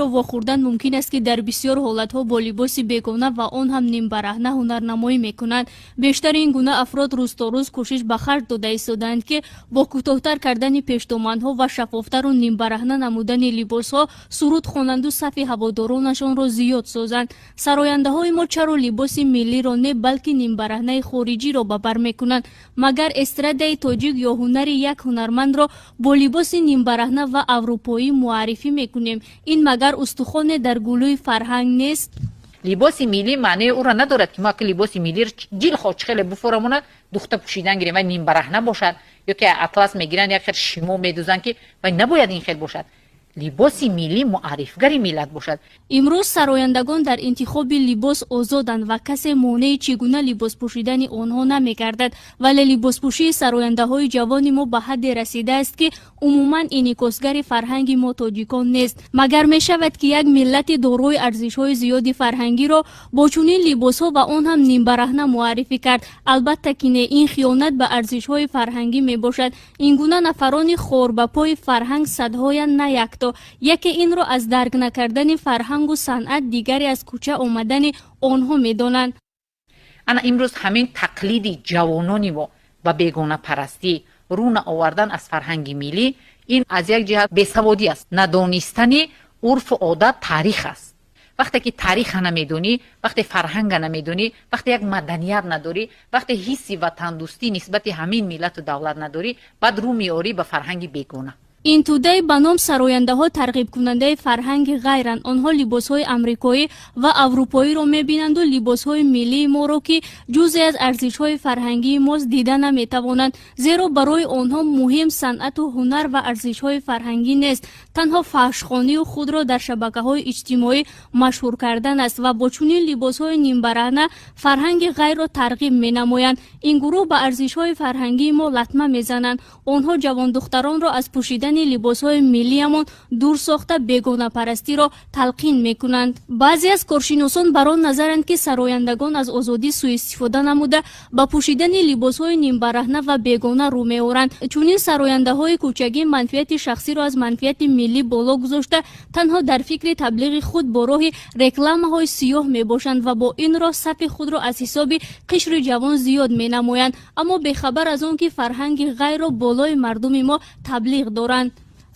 тоҷикро вохӯрдан мумкин аст, ки дар бисёр ҳолатҳо бо либоси бегона ва он ҳам нимбараҳна ҳунарнамоӣ мекунанд. Бештари ин гуна афрод рӯз то рӯз кӯшиш ба харҷ дода истодаанд, ки бо кӯтоҳтар кардани пештоманҳо ва шаффофтару нимбараҳна намудани либосҳо суруд хонанду сафи ҳаводоронашонро зиёд созанд. Сарояндаҳои мо чаро либоси миллиро не, балки нимбараҳнаи хориҷиро ба бар мекунанд? Магар эстрадаи тоҷик ё ҳунари як ҳунармандро бо либоси нимбараҳна ва аврупоӣ муаррифӣ мекунем? Ин магар устухоне дар гулӯи фарҳанг нест? Либоси миллӣ маънии ӯро надорад, ки мо ки либоси миллиро дилхоҳ чӣ хеле буфорамона духта пӯшидан гирем, вай нимбараҳна бошад, ё ки атлас мегиранд, як хел шимо медузанд, ки вай набояд ин хел бошад. Либоси миллӣ муаррифгари миллат бошад. Имрӯз сарояндагон дар интихоби либос озоданд ва касе монеи чӣ гуна либос пӯшидани онҳо намегардад. Вале либоспӯшии сарояндаҳои ҷавони мо ба ҳадде расидааст, ки умуман инъикосгари фарҳанги мо тоҷикон нест. Магар мешавад, ки як миллати дорои арзишҳои зиёди фарҳангиро бо чунин либосҳо ва он ҳам нимбараҳна муаррифӣ кард? Албатта ки не, ин хиёнат ба арзишҳои фарҳангӣ мебошад. Ин гуна нафарони хорбапои фарҳанг садҳоянд, на якто. Яке инро аз дарк накардани фарҳангу санъат, дигаре аз кӯча омадани онҳо медонанд. Ана имрӯз ҳамин тақлиди ҷавонони мо ба бегонапарастӣ, рӯ наовардан аз фарҳанги миллӣ, ин аз як ҷиҳат бесаводӣ аст, надонистани урфу одат, таърих аст. Вақте ки таъриха намедонӣ, вақте фарҳанга намедонӣ, вақте як маданият надорӣ, вақте ҳисси ватандӯстӣ нисбати ҳамин миллату давлат надорӣ, баъд рӯ меорӣ ба фарҳанги бегона. Ин тӯдаи ба ном сарояндаҳо тарғибкунандаи фарҳанги ғайранд. Онҳо либосҳои амрикоӣ ва аврупоиро мебинанду либосҳои миллии моро, ки ҷузе аз арзишҳои фарҳангии мост, дида наметавонанд, зеро барои онҳо муҳим санъату ҳунар ва арзишҳои фарҳангӣ нест, танҳо фаҳшхонию худро дар шабакаҳои иҷтимоӣ машҳур кардан аст ва бо чунин либосҳои нимбараҳна фарҳанги ғайрро тарғиб менамоянд. Ин гурӯҳ ба арзишҳои фарҳангии мо латма мезананд. Онҳо ҷавондухтаронро аз пӯшидани либосҳои миллиямон дур сохта, бегонапарастиро талқин мекунанд. Баъзе аз коршиносон бар он назаранд, ки сарояндагон аз озодӣ суистифода намуда, ба пӯшидани либосҳои нимбараҳна ва бегона рӯ меоранд. Чунин сарояндаҳои кӯчагӣ манфиати шахсиро аз манфиати миллӣ боло гузошта, танҳо дар фикри таблиғи худ бо роҳи рекламаҳои сиёҳ мебошанд ва бо ин роҳ сафи худро аз ҳисоби қишри ҷавон зиёд менамоянд, аммо бехабар аз он ки фарҳанги ғайрро болои мардуми мо таблиғ доранд.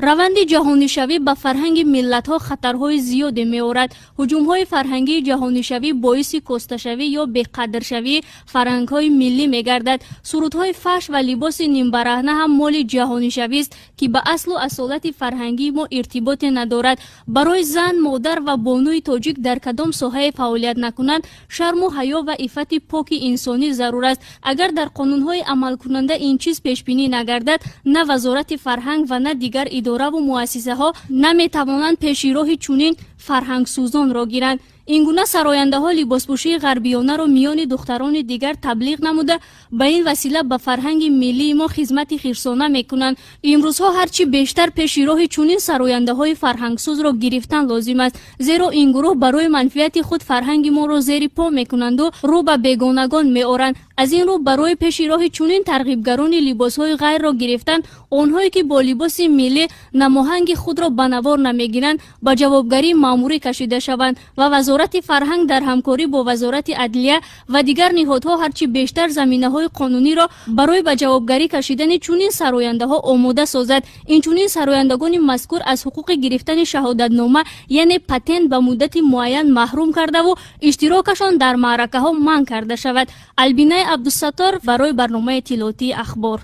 Раванди ҷаҳонишавӣ ба фарҳанги миллатҳо хатарҳои зиёде меорад. Ҳуҷумҳои фарҳангии ҷаҳонишавӣ боиси косташавӣ ё беқадршавии фарҳангҳои миллӣ мегардад. Сурудҳои фаҳш ва либоси нимбараҳна ҳам моли ҷаҳонишавист, ки ба аслу асолати фарҳангии мо иртиботе надорад. Барои зан, модар ва бонуи тоҷик дар кадом соҳае фаъолият накунанд, шарму ҳаё ва иффати поки инсонӣ зарур аст. Агар дар қонунҳои амалкунанда ин чиз пешбинӣ нагардад, на Вазорати фарҳанг ва на дигар идораву муассисаҳо наметавонанд пеши роҳи чунин фарҳангсӯзонро гиранд. Ин гуна сарояндаҳо либоспӯшии ғарбиёнаро миёни духтарони дигар таблиғ намуда, ба ин васила ба фарҳанги миллии мо хизмати хирсона мекунанд. Имрӯзҳо ҳарчи бештар пеши роҳи чунин сарояндаҳои фарҳангсӯзро гирифтан лозим аст, зеро ин гурӯҳ барои манфиати худ фарҳанги моро зери по мекунанду рӯ ба бегонагон меоранд. Аз ин рӯ барои пеши роҳи чунин тарғибгарони либосҳои ғайрро гирифтан, онҳое ки бо либоси миллӣ намоҳанги худро ба навор намегиранд, ба ҷавобгарии маъмурӣ кашида шаванд ва Вазорати фарҳанг дар ҳамкорӣ бо Вазорати адлия ва дигар ниҳодҳо ҳарчи бештар заминаҳои қонуниро барои ба ҷавобгарӣ кашидани чунин сарояндаҳо омода созад. Инчунин сарояндагони мазкур аз ҳуқуқи гирифтани шаҳодатнома, яъне патент, ба муддати муайян маҳрум кардаву иштирокашон дар маъракаҳо манъ карда шавад. Албинаи Абдусаттор барои барномаи иттилоотии «Ахбор».